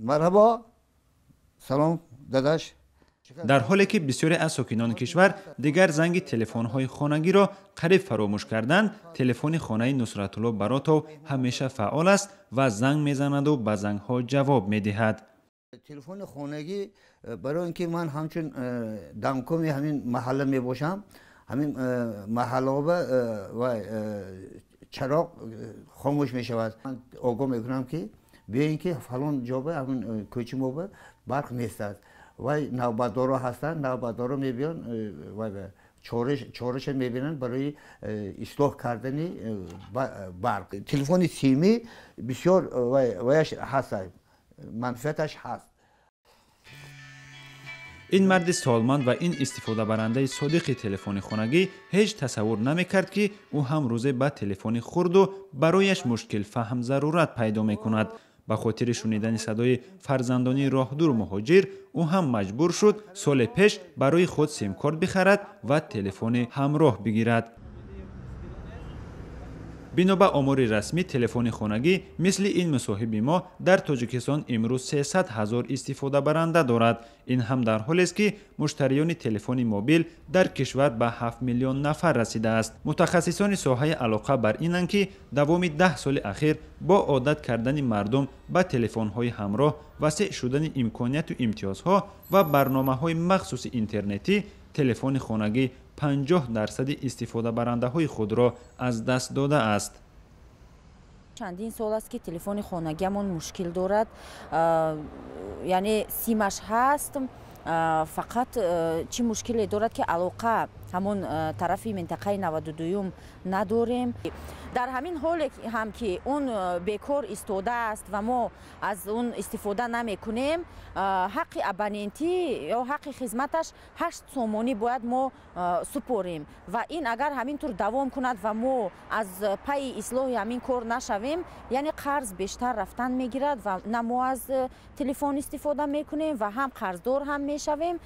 Марҳабо, салом, дадаш. Дар ҳоле ки бисёре аз сокинони кишвар дигар занги телефонҳои хонагиро қариб фаромӯш карданд, телефони хонаи Нусратулло Баротов ҳамеша фаъол аст ва занг мезанаду ба зангҳо ҷавоб медиҳад. Телефони хонагӣ барои ин ки ман ҳамчун домкоми ҳамин маҳалла мебошам, ҳамин маҳаллаба чароғ хомӯш мешавад. Ман огоҳ мекунам, ки биёен, ки фалон ҷоба, ҳамин кӯчи моба барқ нест аст. Вай навбатдоро ҳастанд, навбатдоро мебиён, вай чораша мебинанд барои ислоҳ кардани барқ. Телефони симӣ бисёр ваяш ҳаст, манфиаташ ҳаст. Ин марди солманд ва ин истифодабарандаи содиқи телефони хонагӣ ҳеҷ тасаввур намекард, ки ӯ ҳам рӯзе ба телефони хурду барояш мушкилфаҳм зарурат пайдо мекунад. Ба хотири шунидани садои фарзандони роҳдур муҳоҷир, ӯ ҳам маҷбур шуд соли пеш барои худ симкорт бихарад ва телефони ҳамроҳ бигирад. Бино ба омори расмӣ, телефони хонагӣ мисли ин мусоҳиби мо дар Тоҷикистон имрӯз 300 ҳазор истифодабаранда дорад. Ин ҳам дар ҳолест, ки муштариёни телефони мобил дар кишвар ба 7 миллион нафар расидааст. Мутахассисони соҳаи алоқа бар инанд, ки давоми 10 соли ахир бо одат кардани мардум ба телефонҳои ҳамроҳ, васеъ шудани имконияту имтиёзҳо ва барномаҳои махсуси интернетӣ, телефони хонагӣ 50% истифодабарандаҳои худро аз даст додааст. Чандин сол аст, ки телефони хонагиамон мушкил дорад, яъне симаш ҳаст, фақат чӣ мушкиле дорад, ки алоқа ҳамон тарафи минтақаи 92-юм надорем. Дар ҳамин ҳоле ҳам ки он бекор истодааст ва мо аз он истифода намекунем, ҳаққи абонентӣ ё ҳаққи хизматаш 8 сомонӣ бояд мо супорем. Ва ин агар ҳамин тур давом кунад ва мо аз пайи ислоҳи ҳамин кор нашавем, яъне қарз бештар рафтан мегирад ва на мо аз телефон истифода мекунем ва ҳам қарздор ҳам мешавем.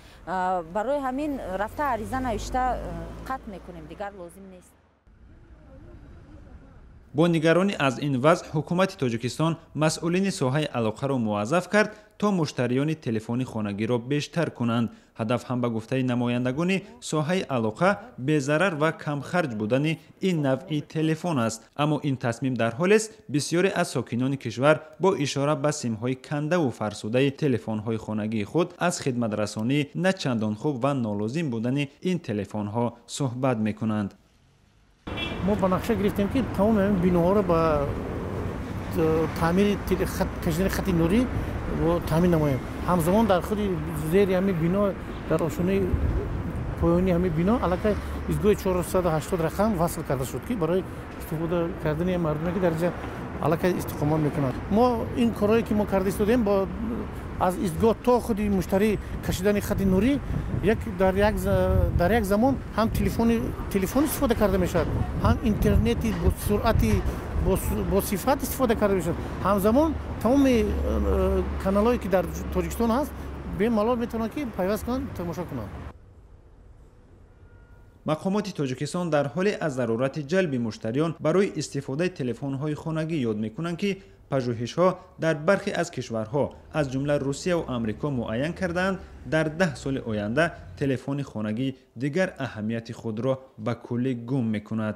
Барои ҳамин рафта ариза навишта қатъ мекунем, дигар лозим нест. Бо нигаронӣ аз ин вазъ, ҳукумати Тоҷикистон масъулини соҳаи алоқаро муваззаф кард, то муштариёни телефони хонагиро бештар кунанд. Ҳадаф ҳам, ба гуфтаи намояндагони соҳаи алоқа, безарар ва камхарҷ будани ин навъи телефон аст. Аммо ин тасмим дар ҳолест, бисёре аз сокинони кишвар бо ишора ба симҳои кандаву фарсудаи телефонҳои хонагии худ аз хидматрасонии на чандон хуб ва нолозим будани ин телефонҳо суҳбат мекунанд. Мо ба нақша гирифтем, ки тамоми ҳамин биноҳоро ба таъмири кашидани хати нурӣ таъмин намоем. Ҳамзамон дар худи зери ҳамин бино, дар ошонаи поёнии ҳамин бино, аллакай истгоҳи 480 рақам васл карда шуд, ки барои истифода кардани мардуме, ки дар инҷа аллакай истиқомат мекунанд. Мо ин корҳое, ки мо карда истодем, бо аз истгоҳ то худи муштарӣ кашидани хати нурӣ, дар як замон ҳам телефон истифода карда мешавад, ҳам интернети бо суръати бо сифат истифода карда мешавад. Ҳамзамон тамоми каналҳое, ки дар Тоҷикистон ҳаст, бемалол метавонанд, ки пайваст кунанд, тамошо кунанд. Мақомоти Тоҷикистон дар ҳоле аз зарурати ҷалби муштариён барои истифодаи телефонҳои хонагӣ ёд мекунанд, ки пажӯҳишҳо дар бархе аз кишварҳо, аз ҷумла Русияву Амрико, муайян кардаанд, дар 10 соли оянда телефони хонагӣ дигар аҳамияти худро ба куллӣ гум мекунад.